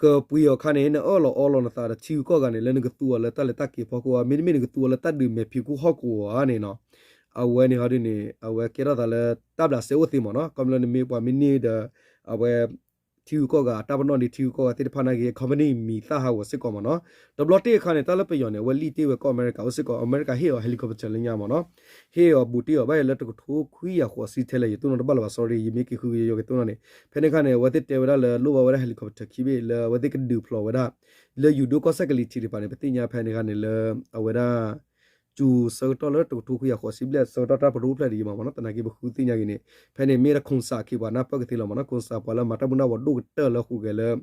ကပှ့ၤအီၤခါန့ၣ် နအၢၣ်လီၤအီလီၤနသးဒီးထံဂုၤကီၢ်ဂၤန့ၣ် လၢနကသူအီၤလၢတၢ်လဲၤတၢ်က့ၤဖီခိၣ်ဧါ, မ့တမ့ၢ်နကသူအီၤလၢတၢ်ဒုးမဲာ်ဖံးခိၣ်ဟီၣ်ကဝီၤဧါန့ၣ်နီၤ, အဝဲန့ၣ်ဟီဒ်န့ၣ် အဝဲကဲထီၣ်သးလၢတၢ်ဘျးစဲအိၣ်သ့မ့ၢ်နီၤ, ခီဖျိလၢနမ့ၢ်ပှၤမ့ၢ်န့ၢ်ဒီး အဝဲ ထံဂုၤကီၢ်ဂၤအတၢ်ပနီၣ်ဒ်ထံဂုၤကီၢ်ဂၤသ့ၣ်တဖၣ်နာ်က့ company မံၤသၣ်ဟးဂီၤစ့ၢ်ကီးမ့ၢ်နီၤ, တဘျီတ့ၢ်အခါန့ၣ် တၢ်လၢပယီၤန့ၣ် အဝဲလံၣ်တ့ၢ်ဝဲကီၢ်အမဲရကၤအိၣ်စ့ၢ်ကီး, အမဲရကၤဟ့ၣ်အီၤ helicopter လၢညါမ့ၢ်နီၤ, ဟ့ၣ်အီၤဘူးတ့ၢ်အီၤ ဘၣ်ယၤလၢတကထိခွံကယၤဃိးဆံထဲလဲၣ် ယတိၢ်နီၣ်တဘၣ်လၢၤဘၣ် sorry ယမ့ၢ်က့ၤဃုကယီက့ၤတိၢ်နီၣ်န့ၣ်, ဖဲန့ၣ်အခါန့ၣ် အဝဲသ့ၣ်တဲဝဲဒၣ်လၢလိၣ်ဘၣ်ဝဲဒၣ် helicopter ခံဘ့ၣ်လၢအဝဲသ့ၣ်ကဒုးဖျိးဝဲဒၣ် လၢယူၤဒိၣ်ကီၢ်စဲၣ်ကလံၤထံးတဖၣ်န့ၣ် ပသ့ၣ်ညါဖဲန့ၣ်အခါန့ၣ်လၢ အဝဲဒၣ် ကၠူၤဆၢကတီၢ်လၢတကထိခွံကယၤဃိးဆံဘျဲၣ် ဆၢကတီၢ်တၢ်ပဒိၣ်ဖျဲၣ်ဒ်အံၤမ့ၢ်နီၤ, သနာ်က့ပဃုသ့ၣ်ညါက့ၤန့ၣ် ဖဲန့ၣ်မ့ၢ်ဒၣ် ခိၣ်စၣ် အခ့အပှၤနၢ်ပၢၢ်ကသ့လီၤမ့ၢ်နီၤ, ခိၣ်စၣ် ပှၤလၢမၤတၢ်မူဒါဝဲဒိၣ်ကတၢၢ်လၢဟူးဂဲၤလၢ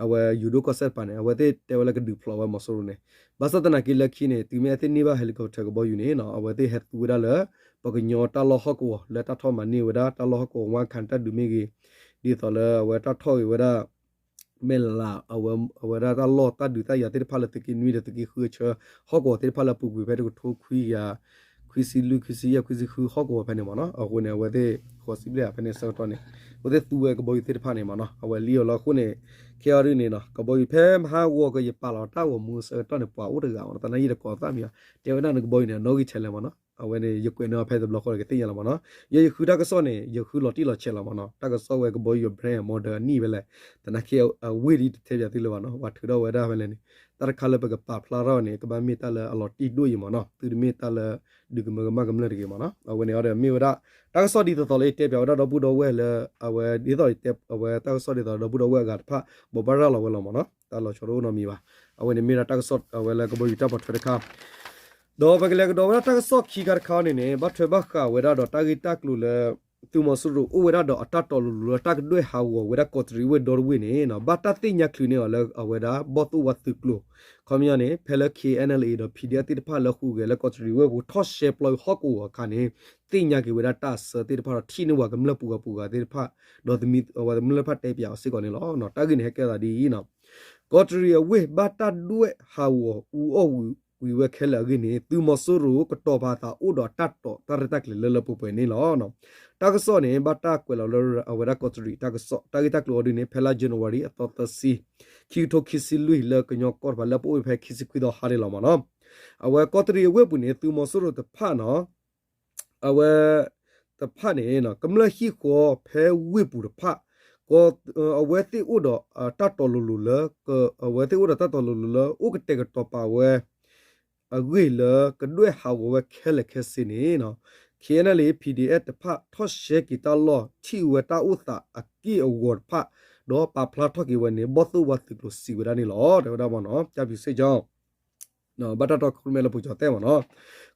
အဝဲယူၤဒိၣ်ကီၢ်စဲၣ်တဖၣ်န့ၣ် အဝဲသ့ၣ်တဲဝဲလၢကဒုးဖျိးဝဲမီၤစိရိၤန့ၣ်, ဘၣ်ဆၣ်သနာ်က့လၢခံန့ၣ် တုၤမ့ၢ်အဝဲသ့ၣ်န့ၢ်ဘၣ် helicopter ကဘီယူၤန့ၣ် အဝဲသ့ၣ်ဟဲသူဝဲဒၣ်လၢ ပှၤကညီတၢ်လီၢ်ဟီၣ်ကဝီၤ လၢတၢ်ထီၣ်မၤန့ၢ်ဝဲဒၣ် တၢ်လီၢ်ဟီၣ်ကဝီၤ ဝါခၣ် တၢ်ဒုးမ့ၢ်ဂ့ၤ, ဒ်သိးလၢအဝဲတၢ်ထီၣ်ဂ့ၤဝဲဒၣ် မဲၢ်လး အဝဲဒၣ်တၢ်လီၢ်တၢ်ဒုးတၢ်ယၤသ့ၣ်တဖၣ်လၢ သုးက့နွံဒီးသုးက့ဃုအဆၢ ဟီၣ်ကဝီၤသ့ၣ်တဖၣ်လၢအပူၤကွံာ်ဖဲတကထိခွံကယၤ ခွံဆံလွံၢ် ခွံဆံယဲၢ် ခွံဆံဃု ဟီၣ်ကဝီၤဖဲန့ၣ်မ့ၢ်နီၤ, အဃိန့ၣ် အဝဲသ့ၣ် ဃိးဆံဘျဲၣ်ဖဲန့ၣ်ဆၢကတီၢ်န့ၣ် အဝဲသ့ၣ်သူဝဲကဘီယူၤသ့ၣ်တဖၣ်န့ၣ်မ့ၢ်နီၤ, အဝဲလံၣ်အီၤလီၤအဃိန့ၣ် ခဲအံၤဒ်န့ၣ်နီၤ ကဘီယူၤဖဲမဟါဂီၤကယပာ်လီၤတၢ်ဂီၤမူအဆၢကတီၢ်န့ၣ် ပှၤအိၣ်တဂၤမ့ၢ်နီၤ, သနာ်က့ယတကိးသးမံၤဘၣ်, တဲဝဲဒၣ်နကဘီယူၤန့ၣ် အနီၣ်ဂံၢ်ထဲလဲၣ်မ့ၢ်နီၤ, အဝဲန့ၣ် ယကွဲးန့ၢ်အီၤဖဲတဘျီဃီဒီးကသ့ၣ်ညါလီၤမ့ၢ်နီၤ, ယဲယဃုတၢ်ကစီၣ်န့ၣ် ယဃုလီၤတံၢ်လီၤဆဲးလီၤမ့ၢ်နီၤ, တၢ်ကစီၣ်ဝဲကဘီယူၤအ brand အ model အနံၣ်ဖဲလဲၣ်, သနာ်က့အဝ့ၢ်ဒ်တထဲပၠးသုလၢၤဘၣ်နီၤ, ပှၤထုးထီၣ်ဝဲဒၣ်ဖဲလဲၣ်န့ၣ် တၢ်တခါလၢပကပာ်ဖျါထီၣ်န့ၣ် ကဘၣ်မ့ၢ်တၢ်လၢအလီၤတံၢ်ဒိၣ်အံၤမ့ၢ်နီၤ, သုတမ့ၢ်တၢ်လၢ ဒုးကမၢကမၣ်ကမျၢၢ်တဂ့ၤမ့ၢ်နီၤ, အဝဲန့ၣ်အီၤဒီးမ့ၢ်ဝဲဒၣ် တၢ်ကစီၣ်ဒ်သိးသိးလၢယတဲပၠးဝဲဒၣ်ဒီပုၢ်ဒီဝဲၢ်လၢ အဝဲဒ်သိးယတဲအဝဲတၢ်ကစီၣ်ဒ်သိးဒီပုၢ်ဒီဝဲၢ်အဂၤတဖၣ် ဘိးဘၣ်ရၤလီၤဝဲလီၤမ့ၢ်နီၤ, တၢ်လီၤဆီတအိၣ်နီတမံၤဘၣ်, အဝဲန့ၣ်မ့ၢ်ဒၣ်တၢ်ကစီၣ်အဝဲလၢကဘီယူၤတၢ်ပိာ်ထွဲတခါ ဒီးပကလဲၤကဒီးဝဲဒၣ်တၢ်ကစီၣ်ခံခါတခါန့ၣ်န့ၣ် ဘၣ်ထွဲဘၣ်ဃးဝဲဒၣ်ဒီးတၢ်ဂ့ၢ်တၢ်ကျိၤလၢ သုးမီၤစိရိၤအိၣ်ဝဲဒၣ်ဒီးအတၢ်တီၤလိၤလိၤလၢတၢ်ကဒွဲၣ်ဟးဂီၤဝဲဒၣ်ကီးတရံးဝ့ၢ်ဒီတဝ့ၢ်န့ၣ် ဘၣ်တၢ်သ့ၣ်ညါချုးန့ၢ်အီၤလၢအဝဲဒၣ်ဘီၣ်သိၣ်ဝါသုးကျိၤ, ခီပညီန့ၣ် ဖဲလၢ K N L A ဒီး P D F သ့ၣ်တဖၣ်လၢဟူးဂဲၤလၢကီးတရံးဝ့ၢ်ပူၤထီၣ်ရှဲပျီဟီၣ်ကဝီၤအခါန့ၣ် သ့ၣ်ညါက့ၤဝဲဒၣ်တၢ်အစၢသ့ၣ်တဖၣ်ဒီးထံၣ်န့ၢ်ဝဲကမျၢၢ်ပူၤဂၤပူၤဂၤသ့ၣ်တဖၣ်, ဒီးသမံသမိးဝဲကမျၢၢ်တဖၣ်တဲပၠးအီၤစ့ၢ်ကီးန့ၣ်လီၤ. တၢ်ဂ့ၢ်န့ၣ်ဟဲကဲသးဒ်အံၤ ကီးတရံးအဝ့ၢ်ဘၣ်တၢ်ဒွဲၣ်ဟးဂီၤအူအီၣ်ဝံၤကွံာ်ဝဲခဲလၢာ်အဂ့ၢ်န့ၣ် သုးမီၤစိရိၤကတီၤပာ်သးအိၣ်ဒီးအတၢ်တီၤတၢ်ရဲၣ်တၢ်ကျဲၤလၢလၢပှဲၤပှဲၤန့ၣ်လီၤ. တၢ်ကစီၣ်န့ၣ် ဘၣ်တၢ်ကွဲးလီၤလၢအဝဲဒၣ်ကီးတရံးတၢ်ကစီၣ်, တၢ်ဂ့ၢ်တၢ်ကျိၤအီၤဒ်န့ၣ် ဖဲလါ January အသီသၢဆံ, ခံကထိခံဆံလွံၢ် လၢကညီကီၢ်တဖၣ်လၢပအိၣ်ဖဲခံဆံခွံသီဟါန့ၣ်လီၤမ့ၢ်နီၤ. အဝဲကီးတရံးအဝ့ၢ်ပူၤန့ၣ် သုးမီၤစိရိၤတဖၣ်နီၤ အဝဲတဖၣ်န့ၣ် ကမျၢၢ်ဟံၣ်ဃီဖဲဝ့ၢ်ပူၤတဖၣ်, အဝဲသ့ၣ်အိၣ်ဒီးတၢ်တီၤလိၤလိၤလၢ အဝဲသ့ၣ်အိၣ်ဒီးတၢ်တီၤလိၤလိၤလၢ အိၣ်ကတဲာ်ကတီၤပာ်ဝဲ အဂ့ၢ်လၢကဒွဲၣ်ဟးဂီၤဝဲခဲလၢာ်ခဲဆ့န့ၣ် K N L A P D F တဖၣ်ထီၣ်ရှဲက့ၤတၢ်လီၢ် ထံၣ်ဝဲတၢ်အိၣ်သးအက့ၢ်အဂီၤတဖၣ်, ဒီးပာ်ဖျါထီၣ်က့ၤဝဲန့ၣ် ဘီၣ်သိၣ်ဝါသုးကျိၤစံးဝဲဒၣ်န့ၣ်လီၤ. တဲဝဲဒၣ်မ့ၢ်နီၤ ကၠၢ်ဖံးစ့ၣ်ကၠီ အ ဘၣ်တၢ်တီခိၣ်ရိၣ်မဲလၢပကၠီၤသဲမ့ၢ်နီၤ.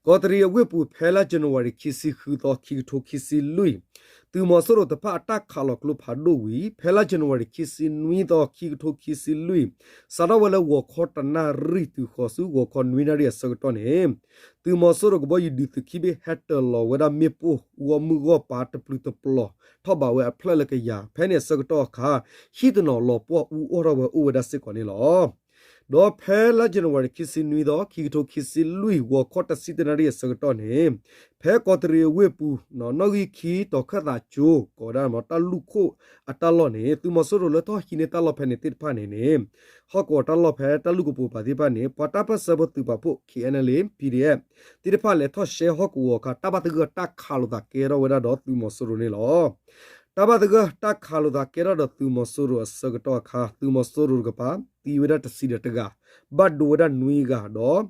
ကီးတရံးအဝ့ၢ်ပူၤ ဖဲလါ January ခံဆံဃုသီ ခံကထိခံဆံလွံၢ် သုးမီၤစိရိၤတဖၣ်အတၢ်ခးလီၤကျိဖးဒိၣ်ဝံၤ ဖဲလါ January ခံဆံနွံသီ ခံကထိခံဆံလွံၢ် စးထီၣ်ဝဲလၢဂီၤခီတနၣ်ရံၣ်တုၤဃီၤဆူ ဂီၤခီနွံနၣ်ရံၣ်အဆၢကတီၢ်န့ၣ် သုးမီၤစိရိၤကဘီယူၤဒုးသုးခံဘ့ၣ် ဟဲတၢၤလီၤဝဲဒၣ်မ့ၣ်ပိၢ်ဂီၢ်မုၢ်ဂီၢ်ပၤတပျုာ်တပျီၤ ထီၣ်ဘးဝဲအဖျၢၣ်လၢကယၤ ဖဲန့ၣ်အဆၢကတီၢ်အခါ ဟံၣ်တနီၤလီၤပှီၢ်အူအီၣ်ထီၣ်ဝဲအိၣ်ဝဲဒၣ်စ့ၢ်ကီးန့ၣ်လီၤ. ဒီးဖဲလါ January ခံဆံနွံသီ ခံကထိခံဆံလွံၢ် ဂီၤခီတဆံတနၣ်ရံၣ်အဆၢကတီၢ်န့ၣ် ဖဲကီးတရံးအဝ့ၢ်ပူၤ နီၣ်ဂံၢ်ခံ တီၤခၢၣ်သးကၠိ ကိးဝဲဒၣ်တၢ်လူၢ်ခိၣ်အတၢ်လီၢ်န့ၣ် သုးမီၤစိရိၤလၢထီၣ်ဟံးန့ၢ်တၢ်လီၢ်ဖဲန့ၣ်သ့ၣ်တဖၣ်န့ၣ်န့ၣ် ဟီၣ်ကဝီၤတၢ်လီၢ်ဖဲတၢ်လူၢ်ကပိာ်ပၤသ့ၣ်တဖၣ်န့ၣ် ပှၤတၢ်ပၢၢ်ဆၢဖိသုးပာ်ဖှိၣ် K N L A P D F သ့ၣ်တဖၣ်လဲၤထီၣ်ရှဲဟီၣ်ကဝီၤအခါ တၢ်ဘၣ်သဂၢၢ်တၢ်ခးလိာ်သးကဲထီၣ်ဝဲဒၣ်ဒီးသုးမီၤစိရိၤန့ၣ်လီၤ. တၢ်ဘၣ်သဂၢၢ်တၢ်ခးလိာ်သးကဲထီၣ်ဒီးသုးမီၤစိရိၤအဆၢကတီၢ်အခါ သုးမီၤစိရိၤတကပၤ သံဝဲဒၣ်တဆံဒီးတဂၤ, ဘၣ်ဒိဝဲဒၣ်နွံဂၤဒီး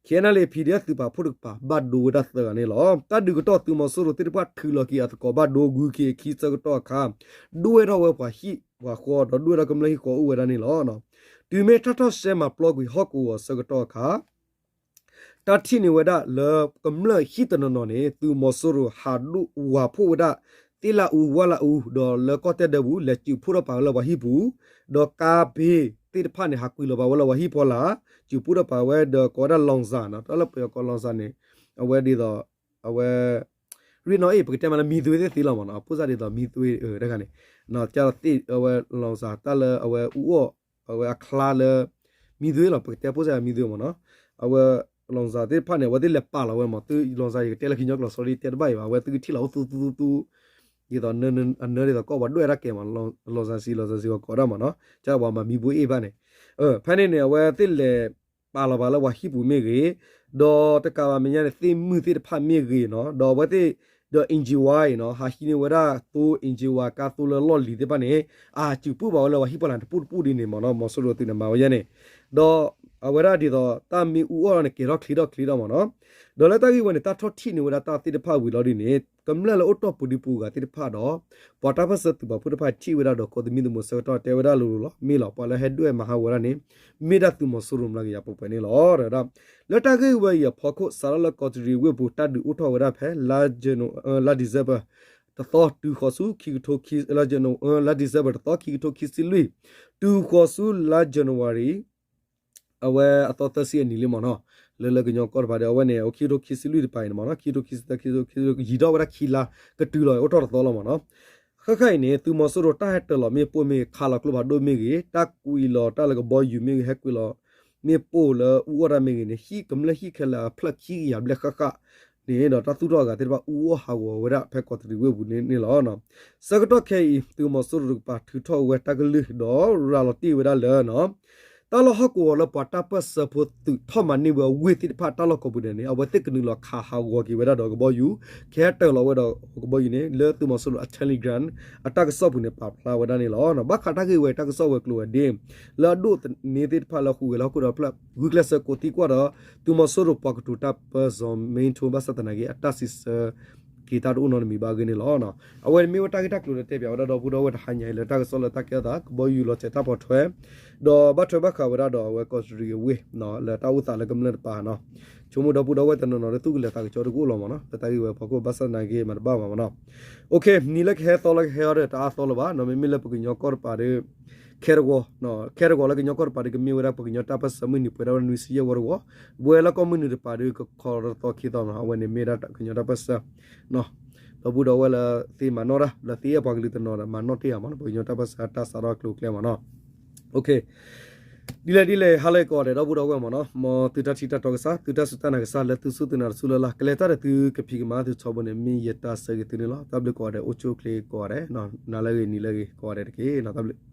K N L A P D F သုးပာ်ဖှိၣ်တကပၤ ဘၣ်ဒိဝဲဒၣ်သၢဂၤန့ၣ်လီၤ. တၢ်ဒုးကတီၢ်သုးမီၤစိရိၤသ့ၣ်တဖၣ်ထုးလီၤက့ၤအသကိးဘၣ်ဒိဂုၤက့ၤအခံဆၢကတီၢ်အခါ ဒွဲၣ်ထီၣ်ဝဲပှၤဟံၣ်ပှၤဃီဒီးဒွဲၣ်ထီၣ်ကမျၢၢ်ဟံၣ်ဃီအိၣ်ဝဲဒၣ်န့ၣ်လီၤ. တုၤမ့ၢ်တၢ်ထီၣ်ရှဲမၤပျီကွံာ်ဟီၣ်ကဝီၤအဆၢကတီၢ်အခါ တၢ်ထံၣ်န့ၢ်ဝဲဒၣ်လၢကမျၢၢ်ဟံၣ်တနီၤနီၤန့ၣ် သုးမီၤစိရိၤဟးဒိၣ်ဝၤဖှိၣ်ဝဲဒၣ် သ့ၣ်လၣ်အူဝၣ်လၣ်အူ ဒီးလၢကီၢ်တဲၣ်ဒၢပူၤ လဲၤစုးဖှိၣ်ထီၣ်ပာ်ဝဲလၢပှၤဟံၣ်ပူၤ, ဒီးကါဘ့သ့ၣ်တဖၣ်န့ၣ် ဟးကွံာ်လီၤပာ်ဝဲလၢပှၤဟံၣ်ဖီလာ်, စုးဖှိၣ်ထီၣ်ပာ်ဝဲဒီးကိးဝဲဒၣ် လောင်စာ နီၤ, တၢ်လၢပယီၤကိး လောင်စာ န့ၣ် အဝဲဒ်သိး အဝဲ ရ့ၣ်နီၣ်အ့ၣ် ပကတဲမးလၢမံသွေးသ့ၣ်သ့လီၤမ့ၢ်နီၤ, ဖိစၢ်ဒ်သိးမံသွေးတဂၤန့ၣ် ကၢ်လီၤသ့ၣ်အဝဲ လောင်စာ တၢ်လၢအဝဲအူအီၣ် အဝဲအချါလၢ မံသွေးလီၤ, ပကတဲဖိစၢ်မံသွေးမ့ၢ်နီၤ, အဝဲ လောင်စာ သ့ၣ်တဖၣ်န့ၣ် အဝဲသ့ၣ်လဲၤပာ်လီၤဝဲမ့ၢ် သု လောင်စာ ယကတဲလၢကညီကျိာ် sorry တဲတဘၣ်အံၤဘၣ်, အဝဲသုကထံၣ်လီၤအိၣ်သူသူသူသူ ဒ်သိး အနၢဒ်သိးကီၢ်ပှၤဒွဲၣ်တၢ်ကဲမ့ၢ် လောင်စာ ဆီ လောင်စာ ဆီ ပှၤကိးဒၣ်မ့ၢ်နီၤ, ကၢ်ပှၤမၤမံဘိအ့ၣ်ဘၣ်န့ၣ်, ဖဲန့ၣ်န့ၣ် အဝဲသ့ၣ်လဲၤပာ်လီၤပာ်လၢပှၤဟံၣ်ပူၤမ့ၢ်ဂ့ၤ, ဒီးတကးဘၣ်မဲာ်ညါန့ၣ် သ့ၣ်မုၢ်သ့ၣ်တဖၣ်မ့ၢ်ဂ့ၤနီၤ, ဒီးအဝဲသ့ၣ် ဒီး အ့ၣ်ကၠံၣ်ဝါ အံၤနီၤ ဟးဟံးန့ၢ်ဝဲဒၣ်သိ အ့ၣ်ကၠံၣ်ဝါ ကါသိလၢလီၢ်လံၤသ့ၣ်တဖၣ်န့ၣ် အစုးပူၣ်ဘၣ်ဝဲလၢပှၤဟံၣ်ပှၤလၢ်တပူၤတပူၤဒ်န့ၣ်မ့ၢ်နီၤ, မီၤစိရိၤသုးန့ၣ်မၤဝဲယဲန့ၣ်, ဒီးအဝဲဒၣ်ဒ်သိး တၢ်မ့ၢ်အူအီၣ်န့ၣ် ကဲၤထီၣ်ချ့ထီၣ်ချ့ထီၣ်မ့ၢ်နီၤ, ဒီးလၢတၢ်ဂ့ၢ်ဝဲန့ၣ် တၢ်ထီၣ်ထံၣ်န့ၢ်ဝဲဒၣ်တၢ်သ့ၣ်တဖၣ်ဝံၤလီၤဒ်န့ၣ် ကမျၢၢ်လၢအိၣ်တီၢ်ပူၤဒံပူၤဂၤသ့ၣ်တဖၣ်ဒီး ပှၤတၢ်ပၢၢ်ဆၢသုးပာ်ဖှိၣ်တဖၣ်ထံၣ်ဝဲဒၣ်ဒီး ကိးသမံသမိးဆၢကတီၢ်တဲဝဲဒၣ်လိၤလိၤလီၤ, မ့ၢ်လီၤ ပှၤလၢဟဲဒွဲၣ်မၤဟးဂီၤဝဲဒၣ်န့ၣ် မ့ၢ်ဒၣ်သုးမီၤစိရိၤမျးကယၤပှဲၤပှဲၤန့ၣ်လီၤ. လၢတၢ်ဂ့ၢ်ဝဲအံၤအဖီခိၣ် စးထီၣ်လၢကီးတရံးဝ့ၢ်ပူၤ တၢ်ဒုးအိၣ်ထီၣ်ဝဲဒၣ်ဖဲ လါ December တသီတုၤဃီၤဆူ ခံကထိခံ လါ December တသီ ခံကထိခံဆံလွံၢ် တုၤဃီၤဆူလါ January အဝဲအသီသၢဆံအနံၤလံမ့ၢ်နီၤ, လၢလၢကညီကီၢ်တပၤဒီး အဝဲန့ၣ် ခံကထိခံဆံလွံၢ်တပၤအံၤန့ၣ်မ့ၢ်နီၤ, ခံကထိခံဆံသၢ ခံကထိခံဆံလွံၢ် ယံာ်ထီၣ်ဝဲဒၣ်ခံလါ ကတုၤလီၤအိၣ်ထီၣ်တသီလီၤမ့ၢ်နီၤ. ဃၣ်ဃၣ်အံၤန့ၣ် သုးမီၤစိရိၤတၢ်ဟဲတၢၤလီၤမ့ၣ်ပိၢ်မ့ၢ်ဂ့ၤ, ခးလီၤကျိဖးဒိၣ်မ့ၢ်ဂ့ၤ, တၢ်ကွံာ်လီၤတၢ်လၢကဘီယူၤမ့ၢ်ဂ့ၤ, ဟဲကွံာ်လီၤမ့ၣ်ပိၢ်လၢအူအီၣ်တၢ်မ့ၢ်ဂ့ၤန့ၣ် ဟံၣ်ကမျၢၢ်ဟံၣ်ခဲလၢာ်အဖျၢၣ်ခံကယၤဘျဲၣ်ဃၣ်ဃၣ်န့ၣ်ဒီး တၢ်သူၣ်ထီၣ်အဂၤသ့ၣ်တဖၣ်အူအီၣ်ဟးဂီၤဝဲဒၣ်ဖဲကီးတရံးဝ့ၢ်ပူၤန့ၣ်လီၤ. ဆၢကတီၢ်ခဲအံၤ သုးမီၤစိရိၤတကပၤထုးထီၣ်ဝဲတၢ်ကလုၢ်ဒီးရၤလီၤတ့ၢ်ဝဲဒၣ်လၢ တၢ်လီၢ်ဟီၣ်ကဝီၤလၢပှၤတၢ်ပၢၢ်ဆၢဖိသုးထီၣ်မၤန့ၢ်ဝဲအဝ့ၢ်သ့ၣ်တဖၣ်တၢ်လီၢ်ကိးပူၤဒဲးန့ၣ် အဝဲသ့ၣ်ကနုာ်လီၤခးဟးဂီၤက့ၤဝဲဒၣ်ဒီးကဘီယူၤ ကဟဲတၢၤလီၤဝဲဒီးကဘီယူၤန့ၣ် လၢသုးမီၤစိရိၤအ Telegram အတၢ်ကစီၣ်ပူၤန့ၣ် ပာ်ဖျါဝဲဒၣ်န့ၣ်လီၤ. ဘၣ်ဃးတၢ်ဂ့ၢ်ဝဲတၢ်ကစီၣ်ဝဲၤကျိၤဝဲၤဒ့ လၢအဒိၣ်သန့သ့ၣ်တဖၣ်လၢဟူးဂဲၤလၢဟီၣ်ခိၣ်ဒီဖျၢၣ် ဂုာ်ကျဲးစၢးကိးသံကွၢ်ဒီး သုးမီၤစိရိၤပှၤကတိၤတၢ်ပၢၢ် စီၤမ့ထူ ဘၣ်ဆၣ်သနာ်က့ အတၢ်စံးဆၢက့ၤတၢ်တအိၣ်နီတမံၤဘၣ်အဂ့ၢ်န့ၣ်လီၤ. အဝဲန့ၣ်မ့ၢ်ဝဲတၢ်ဂ့ၢ်တၢ်ကျိၤလၢတဲပၠးဝဲဒၣ်ဒီပုၢ်ဒီဝဲၢ်တဟါညါအံၤ လၢတၢ်ကစီၣ်လၢတၢ်ကဲထီၣ်သး ကဘီယူၤလီၤစဲးတၢ်ပိာ်ထွဲ ဒီးဘၣ်ထွဲဘၣ်ဃးဝဲဒၣ်ဒီးအဝဲကီးတရံးအဝ့ၢ် လၢတၢ်အိၣ်သးလၢကမျၢၢ်တပၤနီၤ. ဆိကမိၣ်ဒီပုၢ်ဒီဝဲၢ်တနီၤနီၤလၢသူၣ်ကလဲၤသးကဆှီတကအိၣ်လီၤမ့ၢ်နီၤ လၢတၢ်ဂ့ၢ်ဝဲဖီခိၣ်ဘၣ်ဆၣ်သနာ်က့မၤတဘၣ်ဘၣ်မ့ၢ်နီၤ. နံၤလၢကဟဲသီလၢကဟဲအီၤဒီးတအါသီလၢၤဘၣ်နီၤ မ့မ့ၢ်လၢပကညီကီၢ်တပၤဒီး ခဲတဂီၤ ခဲတဂီၤလၢကညီကီၢ်တပၤဒီး ကမ့ၢ်ဝဲဒၣ်ပကညီတၢ်ပၢၢ်ဆၢမုၢ်နံၤ ပှဲၤဒၣ်ဝဲနွံဆံယဲၢ်ဝီတဝီ, ပဝဲလၢကီၢ်မုၢ်နုာ်တပၤဒီး ကခီတသီခံသီမ့ၢ်နီၤ အဝဲန့ၣ်မ့ၢ်ဒၣ်ကညီတၢ်ပၢၢ်ဆၢ ဒီပုၢ်ဒီဝဲၢ်လၢသ့မၤနီၣ်တၢ် လၢသ့အဲၣ်ပှၤကလုာ်တနီၤဒီး မၤနီၣ်တ့ၢ်ဧါမ့ၢ်နီၤ ပကညီတၢ်ပၢၢ်ဆၢတၢ်စးထီၣ်အကျိၤအကျဲမ့ၢ်နီၤ. ဒ်လဲၣ်ဒ်လဲၣ် ဟါလၢကိးဂၤဒဲး ဒီပုၢ်ဒီဝဲၢ်မ့ၢ်နီၤ မ်သုတၢ်ထံၣ်တၢ်တီကစၢ် သုတၢ်စူၢ်တၢ်နာ်ကစၢ် လၢသုစူၢ်သုနာ်တစူၢ်လၢ်လၢ် ကလဲၤတၢ်ဒီးသုကဖံးကမၤသုထီဘိန့ၣ် မ့ၢ်ယတၢ်ဆၢဂ့ၤသုန့ၣ်လီၤ. တၢ်ဘျုးကိးဂၤဒဲး အိၣ်ဆူၣ်အိၣ်ချ့ကိးဂၤဒဲး နၤလၢအဂ့ၤ နံၤလၢအဂ့ၤ ကိးဂၤဒဲးတက့ၢ် တၢ်ဘျုး